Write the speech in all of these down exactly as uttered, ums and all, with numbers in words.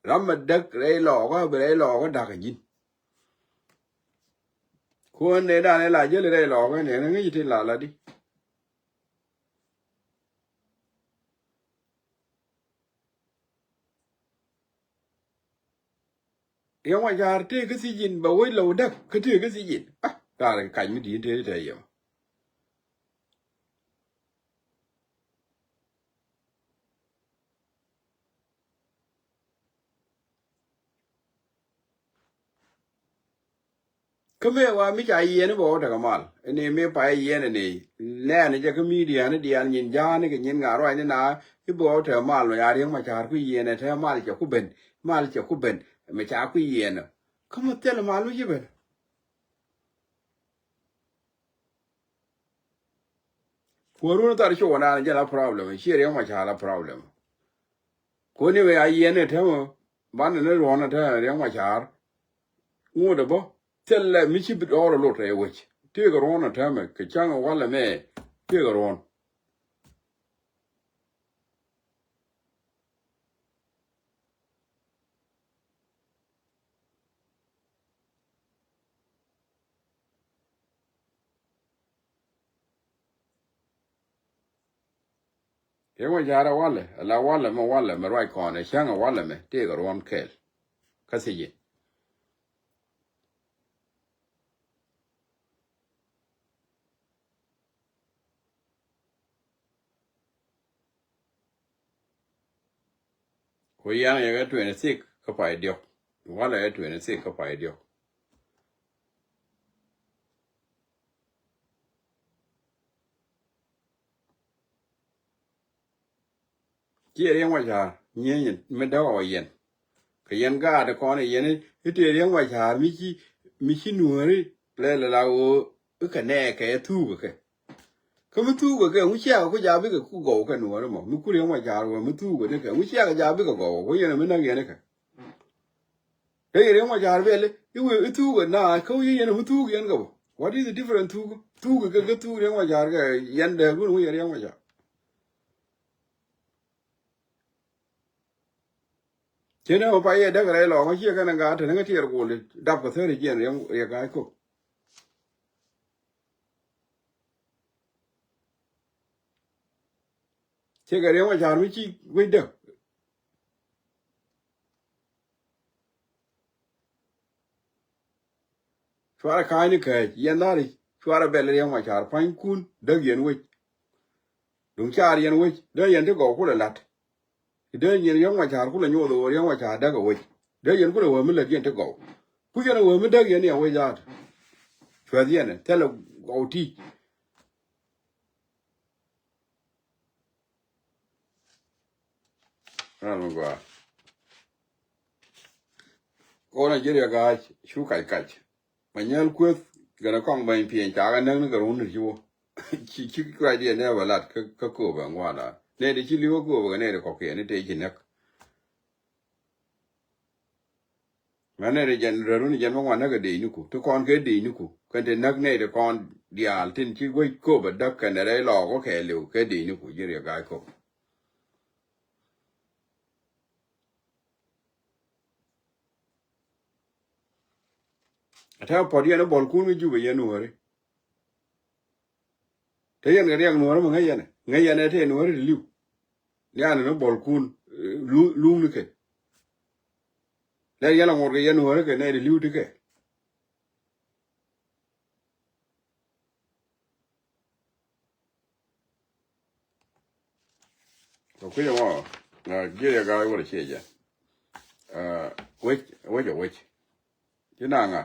Ram mɛ däk rɛy lɔɔkä, bi rɛy lɔɔkä da̱k ji̱n. Kuɔn nɛ dan ɛ la jäli rɛy lɔɔkä nɛ, nɛ ŋäc ti la la di. Riɛk Macar tëë kä thiec in bɛ wec lɛ wä däk kä tëë kä thiec in. Ah, raar kɛ kac mi di̱i̱t tëë tëë yɛm. Kä mëë wa mi ca yiɛn i̱ bɛ wä tekɛ mal. Ini mi pay yiɛn ini. Nɛɛni jɛ kä midia ni diaal nyin ja̱a̱ni kɛ nyin ŋa̱ ruacni na i̱ bɛ wä tekɛ mal mɛ ya Riɛk Macar ku yiɛn ɛ te mal cɛ ku ben. Mal cɛ ku ben. Mɛ ca ku yiɛn ɛ. Kä mɛ thil mal mi ci ben. Kuäär wun thar cok naan jɛ la problem. Ciɛ Riɛk Macar la problem. Koni wee a yiɛn ɛ täämɛ banɛ ni ruɔ̱n ɛ täämɛ Riɛk Macar. Ŋuɔ̱t ɛ bä thilɛ mi ci bi dɔɔr ɛ lot ɛ wec. Tëëkɛ ruɔ̱n ɛ täämɛ kɛ cäŋ ɛ walɛ mɛ. Tëëkɛ ruɔ̱n. Riɛk Macar ɛ walɛ, ala walɛ mɛ walɛ mɛ ruac kɔn ɛ cäŋ ɛ walɛ mɛ tëëkɛ ruɔ̱n kɛɛl. Kä thiec in. Ku yɛn yɛ kɛ twenty six kä pay diɔ̱k. Walɛ kɛ twenty six kä pay diɔ̱k. Ciɛ Riɛk Macar nyieny mi däk ɔ yɛn. Kɛ yɛn gaat kɔn yɛn i̱ tëë Riɛk Macar mi ci, mi ci nuääri lɛl la ɣöö i̱ kɛ nɛɛkɛ thuukɛ kɛ. Kä mi thuukɛ kɛ ŋu ciakɛ ku ja̱ bikɛ ku gɔw kɛ nuääri mɔ mi ku Riɛk Macar wee mi thuukɛ ni kɛ ŋu ciakɛ ja̱ bikɛ gɔw ku yɛn mi näk yɛn kɛ. Kä yɛ Riɛk Macar bɛl i̱ wee i̱ thuukɛ na kä wi̱i̱ yɛn mi thuuk yɛn kɛ bä. What is the difference thuuk? Thuuk kɛ kɛ thuuk Riɛk Macar kɛ yɛn dee kun wi̱i̱ yɛ Riɛk Macar. Cien ɛ mɛ pa yɛ däk rɛy lɔɔk ŋä ciɛ kɛn ɛ ŋa̱a̱t te ni ŋä tiɛɛr kol i̱ dap kɛ thäri jiɛn Riɛk Riɛk Ga̱a̱c Kok. Ciɛ kɛ Riɛk Macar mi ci wec däk. Cuarɛ ka̱a̱cni kääc yɛn dhali cuarɛ bɛl Riɛk Macar pua̱nykun däk yɛn wec. Duŋ car yɛn wec dee yɛn ti gɔw kulɛ la̱t. Ti dee nyin Riɛk Macar kulɛ nyoth ɣöö Riɛk Macar däk ɛ wec. Dee yɛn kulɛ wee mi lät yɛn ti gɔw. Ku yɛn ɛ wee mi däk yɛn yɛn wec dhaat. Cuɛth yɛn ɛ thilɛ gɔw ti̱i̱c. Ran mi gɔaa. Kɔn a ji̱ Riɛk Ga̱a̱c cu kac kac. Ma nyɛl kueth gɛn a kɔŋ bäny piɛny ca kɛ näk ni kɛ run ni ci wä. Ci ci kuac diɛ nɛ bä lat kä kä kööbä ŋuan a nɛ di ci li̱w kä kööbä kɛ nɛ di kɔkiɛn ni tëë ci näk. Ŋä nɛy ti jɛn rɛr wun jɛn bä ŋuan näk kɛ dec niku ti kɔn kɛ dec niku kɛn ti näk nɛy ti kɔn diaal tin ci guec köp ɛ däk kɛn rɛy lɔɔk wä kɛɛliw kɛ dec niku ji̱ Riɛk Ga̱a̱c Kok. Ɛ tɛ̈ puɔ̱t yɛn ɛ buɔlkun kä Jubɛ yɛn nuääri. Te yɛn kɛ riɛk nuɔ̱ɔ̱rä mi ŋäc yɛn ɛ ŋäc yɛn ɛ te nuɔ̱ɔ̱rä ti li̱w. Nianɛ ni buɔlkun, eh, lu-, luŋni kɛ. Lɛ yɛn la ŋuɔ̱t kɛ yɛn nuɔ̱ɔ̱rä kɛ nɛy ti li̱w ti kɛ. Kɛ kui̱c ɛmɔ, ah, ji̱ Riɛk Ga̱a̱c wä lɛ ciɛ jɛ. Ah, wec, wec ɛ wec. Ci na ŋa.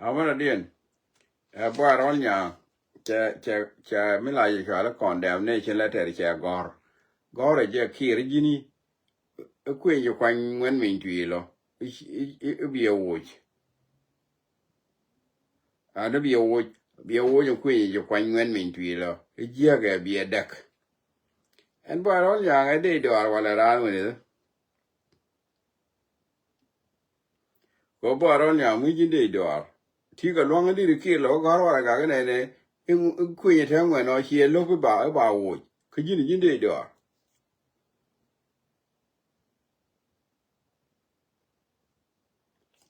Amäni diɛn ɛ Buay Rɔl Nyaŋ cɛ, cɛ, cɛ mi la yɛ cual i̱ condemnation letter cɛ gɔ̱r. Gɔ̱r ɛ jɛ Kiir ji̱ni. I̱ kueny ci kuany ŋuɛn miny tui̱i̱ lɔ i̱, i̱, i̱, i̱ biɛ woc. An i̱ biɛ woc, biɛ woc i̱ kueny ci kuany ŋuɛn miny tui̱i̱ lɔ i̱ jiäkɛ biɛ däk. Ɛn Buay Rɔl Nyaŋ ɛ dee dɔaar walɛ raan wen i̱. Kɛ bä rɔn nyam mi ji̱n dee dɔaar. Ti kɛ luaŋ in diri kiɛɛr lɛ wä gɔ̱r warɛ gak inɛnɛ. In kuinyɛ te ŋuɛn ɔ ciɛ lo̱k iba iba woc. Kä ji̱n ji̱n dee dɔaar.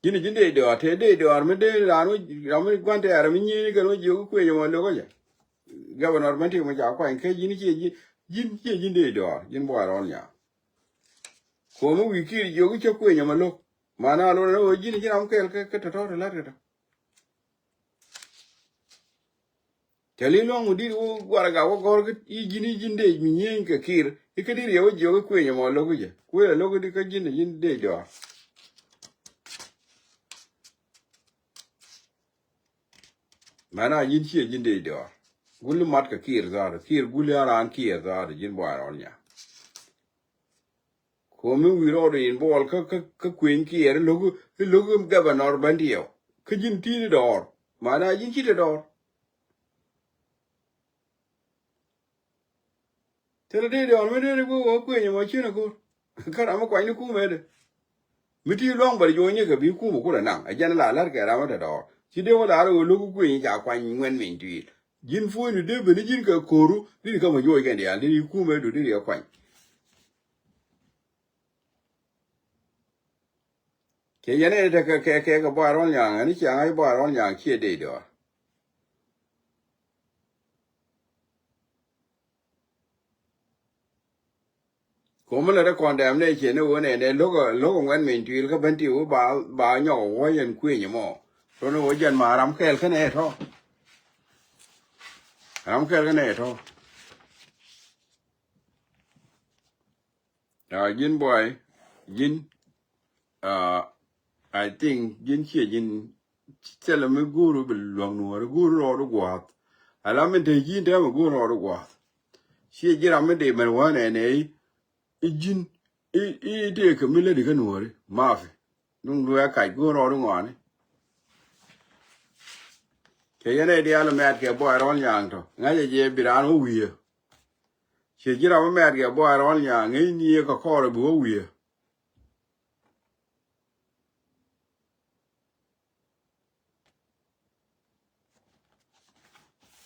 Ji̱n ji̱n dee dɔaar te dee dɔaar mi dee raan wä ram mi gua̱n tɛɛr mi nyieni kɛn wä jiök kuinyɛ mɔ lo̱k ɔ jɛ. Gabɛ nɔr bän ti mɔ ca kuany kä ji̱n ciɛ ji̱n ji̱n ciɛ ji̱n dee dɔaar ji̱n buay rɔn nyam. Kuɔmi wi̱i̱ kiɛɛr jiök cä kuinyɛ mɔ lo̱k. Mana lon ni ɣöö ji̱n ji̱ ram kɛɛl kä tɔ̱tɔ̱ ti la̱t kɛ tɔ. Cɛ li luɔ̱ŋ mi di̱t wä guarɛ gak wä gɔ̱r kä i̱ ji̱n i̱ ji̱n dee mi nyieny kɛ kiɛɛr i̱ kä di̱t yɛ wä jiök i̱ kuinyɛ mɔ lo̱k i̱ jɛ kuëë lo̱k i̱ di kä ji̱n i̱ ji̱n dee jɔaar. Mana ji̱n ciɛ ji̱n dee jɔaar. Gul i̱ mat kɛ kiɛɛr dhaar kiɛɛr gul i̱ a raan kiɛɛr dhaar ji̱n buay rɔl nya. Komi wi̱i̱ rɔɔdɛ in buɔl kä kä kä kueny kiɛɛr ilo̱k ilo̱k gabɛ nɔr bän tiɛw. Kä ji̱n ti̱i̱ni dɔɔr mana ji̱n ci te dɔɔr. Thilɛ dee dɔɔr mi dee ni go̱o̱k kueny ɛmɔ ci̱n ako̱r. Kä ram mi kuany ni kumɛ dee mi ti luɔ̱ŋ bär juɔ̱nyni kɛ bi kumɛ kulɛ naŋ ɛ jɛn la la̱r kɛ ram mi te dɔɔr ci dee wä la̱r ɣöö lo̱k kueny ca kuany ŋuɛn miny tui̱l. Ji̱n puɔ̱nydu dee ben ni ji̱n kɛ ko̱ru dee ni kä mɛ juɔc kɛn diaal dee ni kumɛ du dee ni kɛ kuany. Cɛ yɛn in tekɛ kɛ kɛ kɛ buay rɔl nyaŋ ɛn i̱ ciaŋ a i̱ buay rɔl nyaŋ ciɛ dee dɔɔr. Komi lɛ rɛ kɔn dɛm nɛ ciɛ ni wä nɛ nɛ lo̱k lo̱k ŋuɛn min tuil kä ben ti wä ba ba nyɔk wä yɛn kueny mɔ. Tɔn wä jɛn ma ram kɛɛl kɛnɛ tɔ. Ram kɛɛl kɛnɛ tɔ. Aa ji̱n buay ji̱n. Aa I think ji̱n ciɛ ji̱n thilɛ mi go̱o̱r bi luäŋ nuɔɔri go̱o̱r rɔɔd gua̱a̱th. Ala min te ji̱n te mi go̱o̱r rɔɔd gua̱a̱th. Ciɛ ji̱ ram mi dee mɛn wä nɛnɛ i̱ ji̱n i̱ i̱ tëëkɛ mi lätdi kä nuɔɔri mafi. Duŋ duɛ kac go̱o̱r rɔɔd ŋɔaani. Cɛ yɛn ɛ diaal mɛt kɛ buay rɔl nyaŋ tɔ ŋa̱cɛ jɛ bi raan wä wi̱i̱. Ciɛ ji̱ ram mi mɛt kɛ buay rɔl nyaŋ ŋäcni kɛ kɔɔr bi wä wi̱i̱.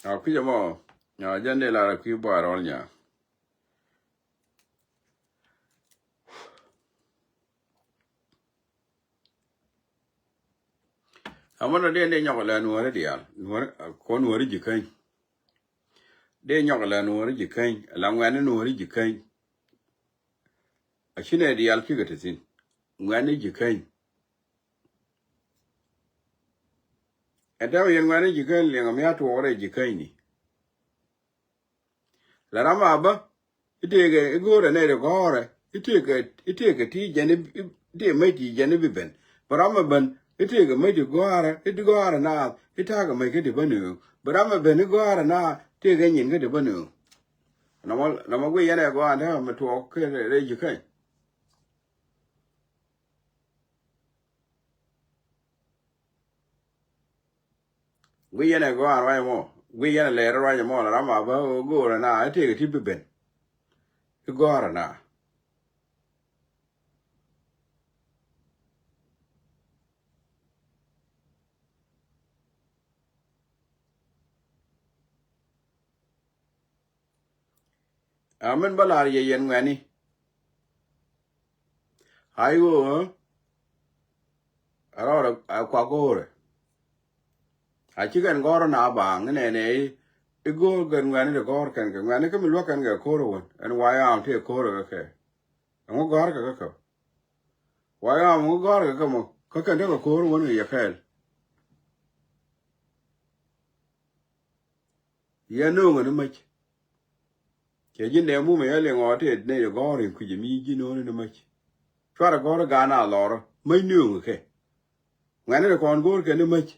A kui̱c ɛmɔ a jɛn dee lar a kui̱ buay rɔl nyaŋ. Amäni dee dee nyɔk lɛ nuɔ̱ɔ̱ri diaal nuɔ̱ɔ̱ri kɔ nuɔ̱ɔ̱ri ji̱ käny. Dee nyɔk lɛ nuɔ̱ɔ̱ri ji̱ käny la ŋuɛ̈ni nuɔ̱ɔ̱ri ji̱ käny. A ci nɛ diaal kikɛ ti thi̱n ŋuɛ̈ni ji̱ käny. Ɛn täämɛ yɛn ŋuɛ̈ni ji̱ käny liɛŋɛ mi a tuɔɔk rɛy ji̱ känyni. La ram a bä i̱ tëëkɛ i̱ go̱o̱rɛ nɛy ti gɔ̱rɛ i̱ tëëkɛ i̱ tëëkɛ ti jɛn i̱ tëëkɛ mäc ti jɛn i̱ bi ben. Bä ram a ben i̱ tëëkɛ mäc ti gɔ̱rɛ i̱ ti gɔ̱rɛ naath i̱ ta̱a̱kɛ mäc kä ti bä nööŋ. Bä ram a ben i̱ gɔ̱rɛ naath tëëkɛ nyin kä ti bä nööŋ. Nɔmɔ nɔmɔ guiy yɛn ɛ gɔ̱a̱n täämɛ mi tuɔɔk kä rɛy ji̱ käny. Guiy yɛn ɛ gɔaa ruac ɛmɔ guiy yɛn ɛ lɛɛr ruac ɛmɔ la ram a bä go̱o̱rɛ na ɛ tëëkɛ ti bi ben. I̱ gɔ̱a̱rɛ na. Amin bä la̱r yɛ yɛn ŋuɛ̈ni. Ay ɣöö ɛ rɔɔdɛ ɛ kua go̱o̱rɛ. A ci kɛn gɔ̱rä na baaŋ inɛnɛ i̱ i̱ go̱o̱r gɛn ŋuɛ̈ni ti gɔ̱r kɛn kɛ ŋuɛ̈ni kä mi luäk kɛn kɛ ko̱o̱rä wän ɛn wayam tëë ko̱o̱rä kɛ kɛ. Ɛŋu gɔ̱a̱r kɛ kä kɛ wayam ɛŋu gɔ̱a̱r kɛ kä mɔ kä kɛn tekɛ ko̱o̱rä wän kɛ yɛ kɛɛl. Yɛ nööŋä ni mäc. Cɛ ji̱n dee mumɛ yɛ liŋ ɣɔɔ tëë nɛy ɛ gɔ̱r in kui̱c ɛmi ji̱ nööŋä ni mäc. Cuarɛ gɔ̱r i̱ gaan a lɔrä mäc nööŋä kɛ. Ŋuɛ̈ni ti kɔn go̱o̱r kɛ ni mäc.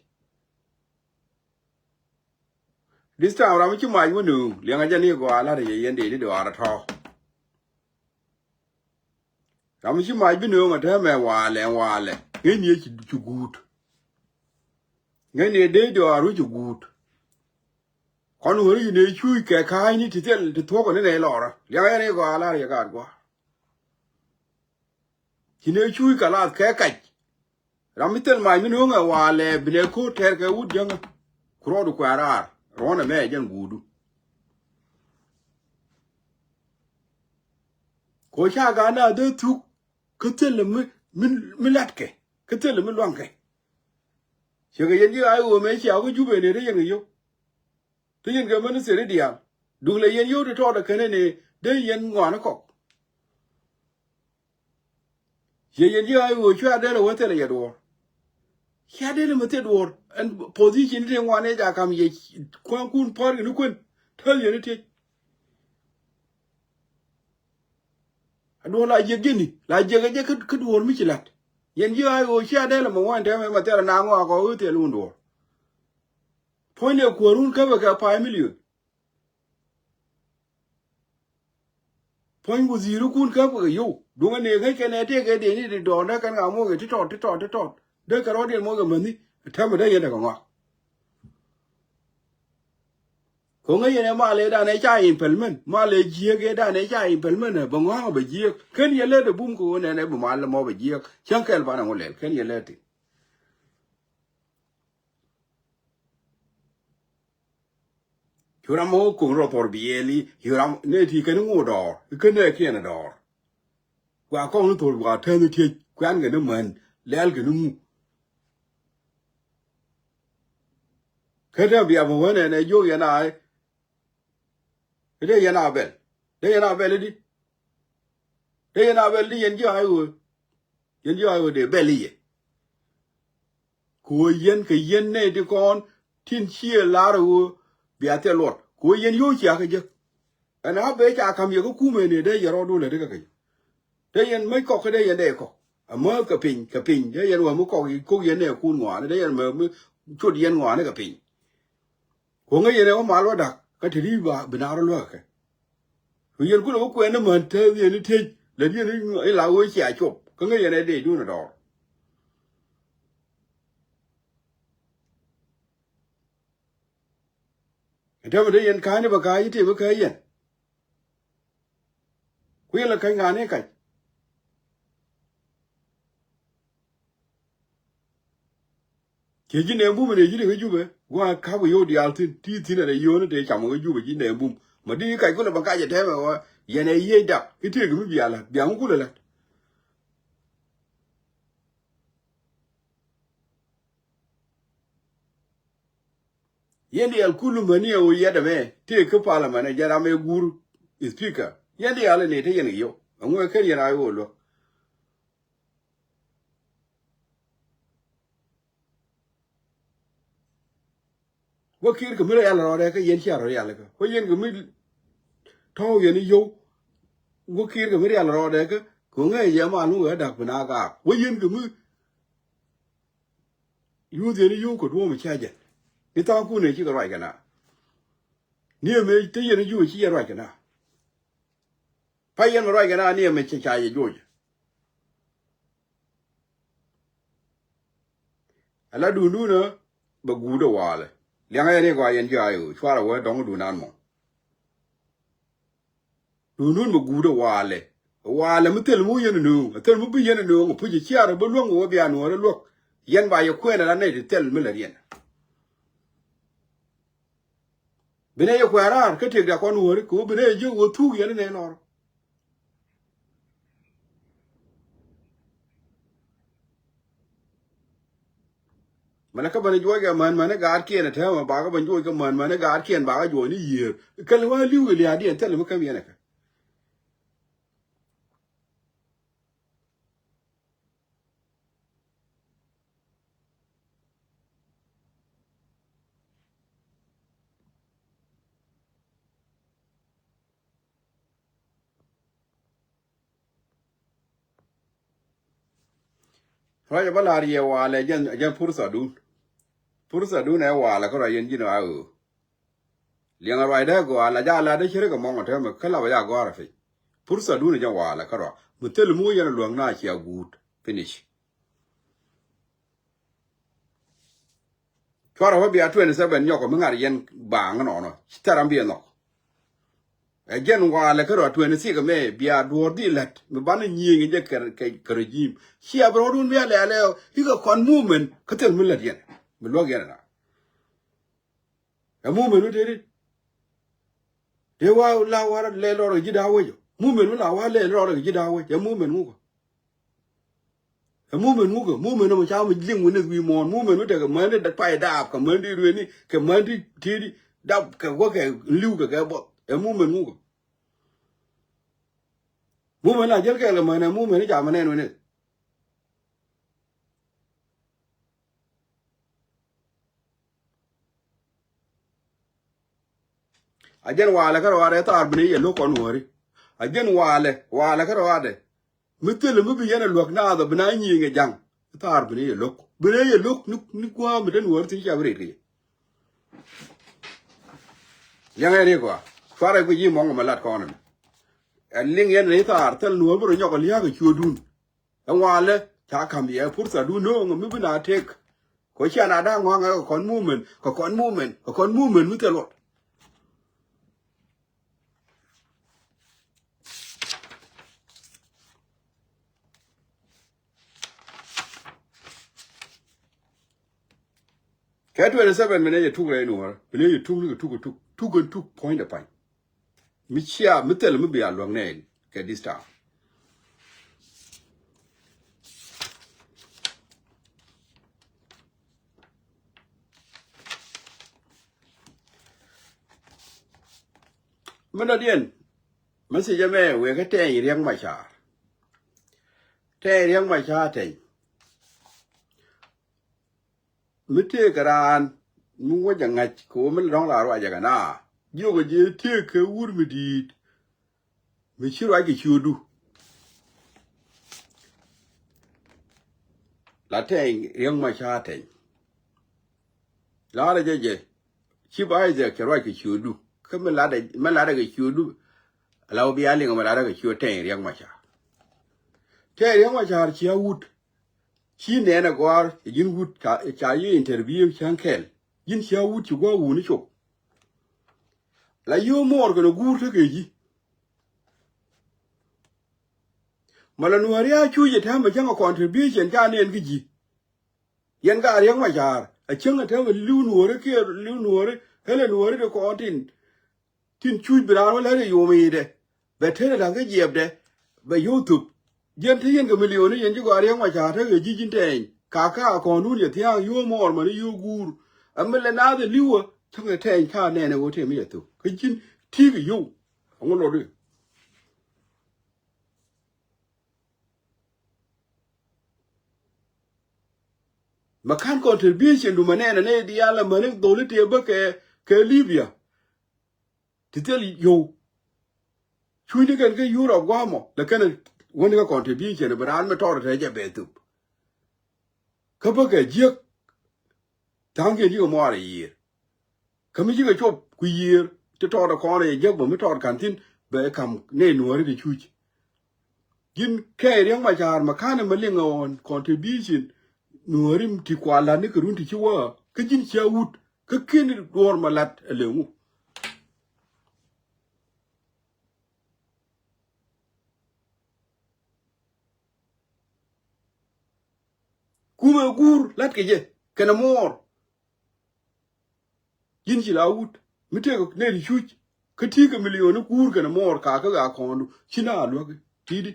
This time ram mi ci mac wä nööŋ liɛŋɛ jɛ ni gɔaa la̱t yɛ yɛn dee ni dɔaar ɛ tɔ̱. Ram mi ci mac bi nööŋ ɛ täämɛ walɛ walɛ ŋäcni ɛ ci guut. Ŋäcni ɛ dee dɔaar wä ci guut. Kɔn wä ri ci nɛ cuuc kɛ ka̱a̱cni ti thil ti thuɔ̱k ɛ ni nɛ lɔrä liɛŋɛ jɛ ni gɔaa la̱t yɛ gaat gua̱a̱r. Ci nɛ cuuc kɛ lath kɛ kac. Ram mi thil mac mi no̱o̱ŋɛ walɛ binɛ ko̱r tɛr kɛ wut jäŋä. Ku rɔɔdu kuɛ raar ruɔ̱n ɛmɛ ɛ jɛn guudu. Ko ca ga̱a̱n a dhee thuk kä thil mi, mi, mi latkɛ kä thil mi luaŋkɛ. Ciɛ kɛ yɛn ji̱ a i̱ ɣöö mɛ cia wä Jubɛ ni ri yɛn kɛ yio̱w. Ti yɛn kɛ ministry diaal. Duŋ lɛ yɛn yio̱w ti tɔɔt ɛ kɛn ni dee yɛn ŋɔaani kɔk. Ciɛ yɛn ji̱ a i̱ ɣöö cua dee lɛ wä thilɛ yɛ duɔ̱ɔ̱r. Cia dee lɛ mi thil duɔ̱ɔ̱r ɛn position ti ŋuan ɛ ca kam yɛ kua̱nkun pär kɛ ni kuën. Täl yɛn i̱ tiec. A duɔ̱ɔ̱r la jiɛk ji̱ni la jiɛk ɛ jɛ kä, kä duɔ̱ɔ̱r mi ci la̱t. Yɛn ji̱ a i̱ ɣöö cia dee lɛ mi ŋuan tɛmɛ ma thilɛ na ŋɔak ɔ i̱ thil wun duɔ̱ɔ̱r. Puɔ̱ny ëë kuäärun käpɛ kɛ five million. Puɔ̱ny wudhiirikun käpɛ kɛ yio̱w. Duŋä ni ŋäc kɛn ɛ tëëk ɛ dee ni di dɔɔr dee kɛn ŋa muɔk ɛ ti tɔt, ti tɔt, ti tɔt. Dee kɛ rɔɔdiɛn muɔk ɛ mäni. Täämɛ dee yɛn dee kɛ ŋɔak. Ko̱ŋä yɛn ɛ mal ëëdan ɛ ca implement, mal ɛ jiääk ëëdan ɛ ca implement ɛ bɛ ŋɔak bɛ jiääk. Kɛn yɛ lät ɛ bum kɛ ɣöö nɛn ɛ bi mal ɛ mɔ bɛ jiääk. Cäŋ kɛl banɛ ŋu lɛl kɛn yɛ lät ti. Cu ram mɔ ko̱ŋ rɔ thor biɛɛli, cu ram nɛ ti kɛn ŋu dɔɔr, kɛn nɛ kiɛn dɔɔr. Gua kɔŋ ni thor gua tɛn ni tiec, kuan kɛ ni män, lɛl kɛ ni ŋu. Kä tɛ bia mɔ wänɛ nɛ jiök yɛn a i̱. Dee yɛn a bɛl. Dee yɛn a bɛl i̱di. Dee yɛn a bɛl i̱di yɛn ji̱ a i̱ ɣöö. Yɛn ji̱ a i̱ ɣöö dee bɛl i̱ yɛ. Kɛ ɣöö yɛn kɛ yɛn nɛy ti kɔn tin ciɛ lar ɣöö bia thil luɔt. Kɛ ɣöö yɛn yio̱w cia kɛ jek. Ɛn a bee ca ka̱m yɛ kä kumɛ ni dee yɛ rɔɔdu lät ikä kɛ jɛ. Dee yɛn mäc kɔk kä dee yɛn dee kɔk. Amäth kɛ piny, kɛ piny. Dee yɛn wä mi kɔk, kɔk yɛn nɛ kun ŋɔaani. Dee yɛn mɛ mi cot yɛn ŋɔaani kɛ piny. Kuɔ̱ŋä yɛn ɛ wä mal wä da̱k kä te ri̱i̱t ba bi naar wä luäk kɛ. Ku yɛn kulɛ wä kuɛn ni män te yɛn i̱ tiec lät yɛn i̱ la wee cia cop. Kä ŋäc yɛn ɛ dee duun ɛ dɔɔr. Ɛ tɛmɛ te yɛn ka̱a̱cni bɛ ka̱a̱c i̱ tëë bi kääc yɛn. Ku yɛn lɛ ka̱c ŋa̱a̱n i̱ ka̱c. Ciɛ ji̱ nɛɛm bum in ɛ ji̱n i̱ kä Jubɛ gua̱a̱ ka̱p kɛ yio̱w diaal thi̱n ti thi̱n ɛn ɛ yio̱o̱ni te cam kɛ Jubɛ ji̱ nɛɛm bum. Ma di i̱ kac kulɛ bä kac ɛ tɛmɛ wä yɛn ɛ yiec dak i̱ tëëk mi biaal la̱t biaŋ kulɛ la̱t. Yɛn diaal kul mäni ɛ ɣöö yɛt ɛmɛ tëëk kä parliament ɛ jɛ ram ɛ guur speaker. Yɛn diaal ɛ nɛy te yɛn kɛ yio̱w ɛŋu ɛ ken yɛn a ɣöö luäk. Wä kiir kɛ mi rial rɔɔdɛ kä yɛn cia rɔ rial kä wä yɛn kɛ mi tɔ̱w yɛn i̱ yio̱w. Wä kiir kɛ mi rial rɔɔdɛ kä kɛ ŋäc yɛ mal mi wee dak bi na gaak wä yɛn kɛ mi yuuth yɛn i̱ yio̱w kɛ duɔ̱ɔ̱m i̱ cia jɛn. I̱ tha̱a̱ŋ kun ɛ cikɛ ruac kɛ na ni ɛmɛ te yɛn i̱ yio̱w ci yɛn ruac kɛ na. Pa yɛn mi ruac kɛ na ni ɛmɛ ci ca yɛ joc. Ala duundun ɛ bɛ guut ɛ waalɛ liaŋ ɛ ni gɔaa yɛn ji̱ a i̱ ɣöö cuarɛ wee dɔ̱ŋ duun an mɔ. Duundun bɛ guut ɛ waalɛ. Waalɛ mi thil mi wä yɛn ɛ nööŋ ɛ thil mi bi yɛn ɛ nööŋ ɛ puc ɛ ciaarɛ bä luäŋ wä bia nuɔɔr ɛ luäk. Yɛn ba yɛ kuɛɛn ala nɛy ti thil mi lät yɛn. Bi nɛ yɛ kuɛɛr raar kä tëkda kɔn wääri kɛ wä bi nɛ yɛ jiök wä thuk yɛn inɛ lɔr. Mɛnɛ kä bäni juɔc kɛ män mäni gaatkiɛn ɛ täämɛ bakä bäni juɔc kɛ män mäni gaatkiɛn bakä juɔc ni yiëër. Kɛl wä li̱w kɛ lia̱a̱diɛn thilɛ mi käm yɛn ɛ kɛ. Ruacɛ bä la̱r yɛ walɛ jɛn, jɛn purtha dun. Purtha dun ɛ walɛ kä ruac yɛn ji̱n a ɣöö. Liɛŋɛ ruacdä gɔaa la ja latdä cärä kɛ mɔŋ ɔ täämɛ kä lapɛ ja gɔ̱a̱rä piny. Purtha dun ɛ jɛ walɛ kärɔa mi thil mi wä yɛn ɛ luäŋ na cia guut. Finish. Cuarɛ wä bia twenty seven nyɔk ɔ mi ŋa̱r yɛn baaŋ nɔnɔ ci thɛr ram biɛ nhɔk. Ɛ jɛn walɛ kä rɔ twenty six mɛ bia duɔ̱ɔ̱r di lät mi banɛ nyiëëŋ jɛ kɛ, kɛ, kɛ regime. Cia bi rɔɔdun bia lɛɛlɛ i̱ kɛ kɔn movement kä thil mi lät yɛn mi luäk yɛn ɛ na. Ɛ movement mi tëëdi. Dee wa la warɛ lɛɛl rɔɔdɛ ji̱ da̱a̱ wec ɔ. Movement mi la wa lɛɛl rɔɔdɛ ji̱ da̱a̱ wec ɛ movement ŋukɛ. Ɛ movement ŋukɛ, movement ɔmɔ ca mi liŋ wi̱n i̱ wi̱i̱ muɔ̱ɔ̱n, movement mi tekɛ mäni pay daap kɛ mäni rueni kɛ mäni ti̱i̱di dap kɛ wä kɛ li̱w kɛ kɛ buɔth. Ɛ movement ŋukɛ. Movement la jäl kɛɛl kɛ mäni ɛ movement i̱ ca mi nɛn wi̱n i̱. A jɛn walɛ kä rɔadɛ thaar bi ni yɛ lo̱k kɔn wäri. A jɛn walɛ, walɛ kä rɔadɛ. Mi thilɛ mi bi yɛn a luäk naath a bi na nyiëëŋ ɛ ja̱ŋ. Thaar bi ni yɛ lo̱k. Bi ni yɛ lo̱k ni, ni gua̱a̱ mi te nuɔ̱ɔ̱ri thi̱n cia bi ret kɛ yɛ. Liɛŋɛ ri gɔaa. Cuarɛ guic yi mɔŋ mɛ lat kɔn ɛmɛ. Ɛ liŋ yɛn ni thaar thil nuɔ̱ɔ̱r bi rɔ nyɔk ɛ lia̱a̱k ɛ cuɔ̱ɔ̱dun. Ɛ ŋualɛ ca ka̱m yɛ purtha dun no̱o̱ŋ mi bi na tëk. Kɔ cia na da̱a̱ŋ ŋɔ̱a̱ŋ ɛ kɛ kɔn movement, kɛ kɔn movement, kɛ kɔn movement mi thil luɔt. Kɛ twenty seven mi nɛ jɛ tuk rɛy nuɔrä, mi nɛ jɛ tuk ni kɛ tuk kɛ tuk, tuk kɛ tuk puɔ̱nydɛ pany. Mi cia, mi thil mi bia luäk nɛɛni kɛ this time. Mi dɔ̱diɛn, message ɛmɛ wëë kä Tɛny Riɛk Macar. Tɛny Riɛk Macar Tɛny. Mi tëëkɛ raan mi wec a ŋa̱c kɛ ɣöö mi la dɔ̱ŋ la ruac ɛ kɛ na. Jiökɛ ji̱ tëëkɛ wur mi di̱i̱t. Mi ci ruac kɛ ciötdu. La Tɛny Riɛk Macar Tɛny. La̱rä jɛ jɛ. Ci ba Isaac cɛ ruac kɛ ciötdu. Kä mi latdɛ, mi latdɛ kɛ ciötdu. La wä bia liŋ mi latdɛ kɛ ciöt Tɛny Riɛk Macar. Tɛny Riɛk Macar cia wut. Ci nɛn a gɔ̱a̱r cɛ ji̱n wut ca, ca yi interview cäŋ kɛl. Ji̱n cia wut ci gua̱a̱k wuni cop. La yio̱o̱ muɔɔr kɛnɛ guur tekɛ ji̱. Mɛ la nuääri a cuc ɛ täämɛ cäŋ ɛ contribution ca nɛn kä ji̱. Yɛn ka Riɛk Macar a cäŋ ɛ täämɛ li̱w nuääri kiɛ li̱w nuääri ɣälɛ nuääri ti kɔn tin. Tin cuc bi raan wä lät ɛ yom i̱dɛ bɛ tet ɛ la̱th kä jiɛpdɛ bɛ yio̱w thöp. Jiɛn te yɛn kɛ milioni yɛn ci gɔaa Riɛk Macar tekɛ ji̱ ji̱n Tɛny. Kakä a kɔ̱ŋdun yɛ thia̱a̱ŋ yio̱o̱ muɔɔr mani yio̱o̱ guur. Ɛ mi lɛ naath ɛ li̱wä cäŋ ɛ Tɛny ka nɛn ɛ ɣöö tëë mi yɛ thöp kä ji̱n ti̱i̱ kɛ yio̱w. Ɛŋu lotdɛ? Mɛ ka̱n contribution du mɛ nɛn ɛ nɛy diaal ɛ mäni dholi tëë bä kɛ, kɛ Libya. Ti thil yio̱w. Cucni kɛn kä Europe gua̱a̱mɔ lɛ kɛn wäni kä contribution bi raan mi tɔɔr te jɛ bɛ thöp. Kä bä kɛ jiäk. Tha̱a̱ŋkiɛn ji̱ kɛ muaar ɛ yiëër. Kä mi ji̱ kɛ cop ku yiëër ti tɔɔt ɛ kɔn ɛ jiäk bä mi tɔɔt ka̱n thi̱n bɛ ka̱m nɛy nuääri ti cuc. Ji̱n kɛɛc Riɛk Macar mɛ ka̱n ɛmɛ liŋ ɛ ɣɔn contribution nuääri ti kua la̱t ni kɛ run ti ci wä kä ji̱n cia wut kä kiɛn duɔ̱ɔ̱r mɛ la̱t ɛ leŋu. Kumɛ guur la̱t kɛ jɛ kɛnɛ muɔɔr. Ji̱n ci la wut mi tëëk nɛy ti cuc kä ti̱i̱ kɛ milioni guur kɛnɛ muɔɔr kakä ɣaa kɔ̱ŋdu ci na luäk ti̱i̱di.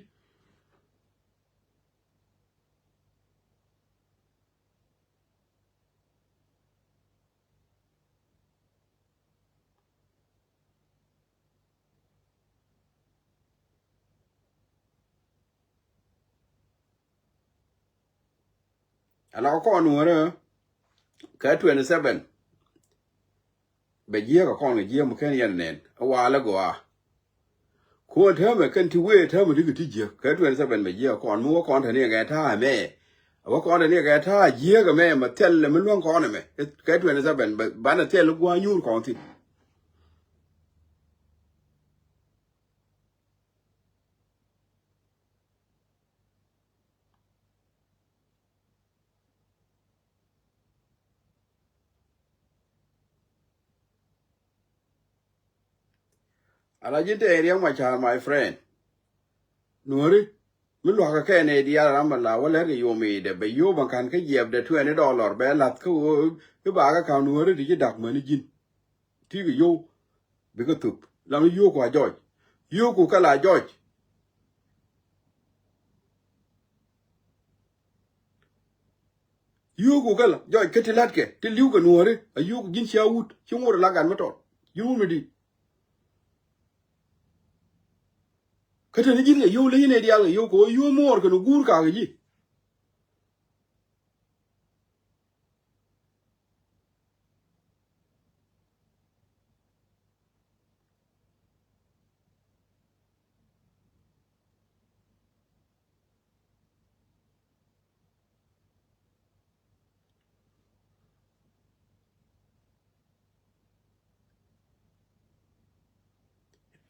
Ala kɔn nuɔrä kɛ twenty seven. Bɛ jiäk a kɔn kɛ jiäk mi ken yɛn nɛn a walɛ gɔaa. Kuɔn täämɛ kɛn ti wee täämɛ ti kɛ ti jiäk kɛ twenty seven bɛ jiäk a kɔn mi wä kɔn te ni kɛ ta̱a̱ mɛ. A wä kɔn te ni kɛ ta̱a̱ jiäk ɛmɛ mɛ thɛl mi luäŋ kɔn ɛmɛ kɛ twenty seven banɛ thɛl gua̱a̱ nyuur kɔn thi̱n. Ala ji̱n te Riɛk Macar, my friend. Nuɔ̱ri mi lua̱kä kɛ nɛy diaal ram mi la wä lɛr kɛ yom i̱dɛ bɛ yom a ka̱n kä jiɛpdɛ twenty dollar bɛ la̱th kä ɣöö i̱ bakä ka̱n Nuɔ̱ri ti ci da̱k mäni ji̱n. Ti kɛ yo̱w bikɛ thup lam i̱ yio̱o̱ku a jɔc. Yio̱o̱ku kɛ la jɔc. Yio̱o̱ku kɛ la jɔc kä ti la̱tkɛ ti li̱w kɛ Nuɔ̱ri a yio̱o̱ku ji̱n cia wut ci ŋot a la gat mi tɔt ji̱n wut mi di̱i̱t. Kä te ni ji̱n kɛ yio̱w ley ni diaal kɛ yio̱w kɛ ɣöö yio̱w muɔɔr kɛn guur kakä ji̱.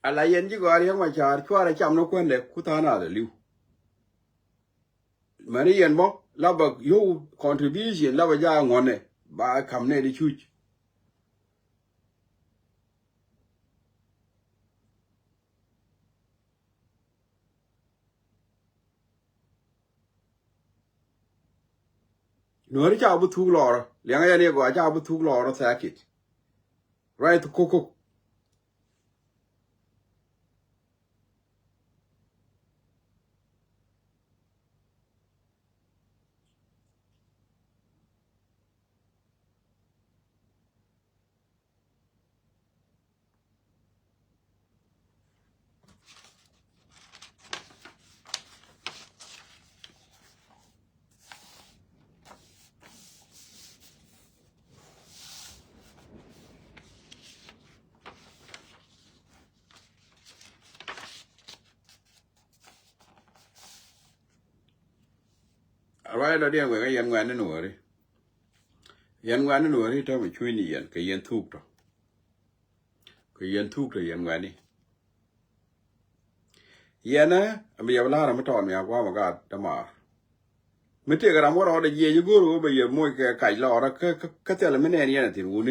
Ala yɛn ji̱ gɔaa Riɛk Macar cuarɛ cam ni kuändɛ ku tha̱a̱n a lɛ li̱w. Mäni yɛn bä la bä yio̱w contribution la bä jaak ŋuɔ̱nɛ ba ka̱m nɛy di cuc. Nuɔ̱ri ca bi thuk lɔɔrä liɛŋä yɛn i̱ gɔaa ca bi thuk lɔɔrä thɛɛkit. Ruac thuk kokok. Ruac dɔ̱diɛn wek ɛ yɛn ŋuɛ̈tni Nuɔ̱ri. Yɛn ŋuɛ̈tni Nuɔ̱ri täämɛ cuc ni yɛn kɛ yɛn thuk tɔ. Kɛ yɛn thuk tɔ yɛn ŋuɛ̈tni. Yɛn ɛ mi yɛ bi la̱r mi tɔɔt mi a gua̱a̱m a gaat dämaar. Mi tëëk ram wä rɔɔdɛ jiɛc i̱ go̱o̱r ɣöö bɛ yɛ moc kɛ kac lɔɔrä kä, kä, kä thilɛ mi nɛɛn yɛn a thi̱n wuni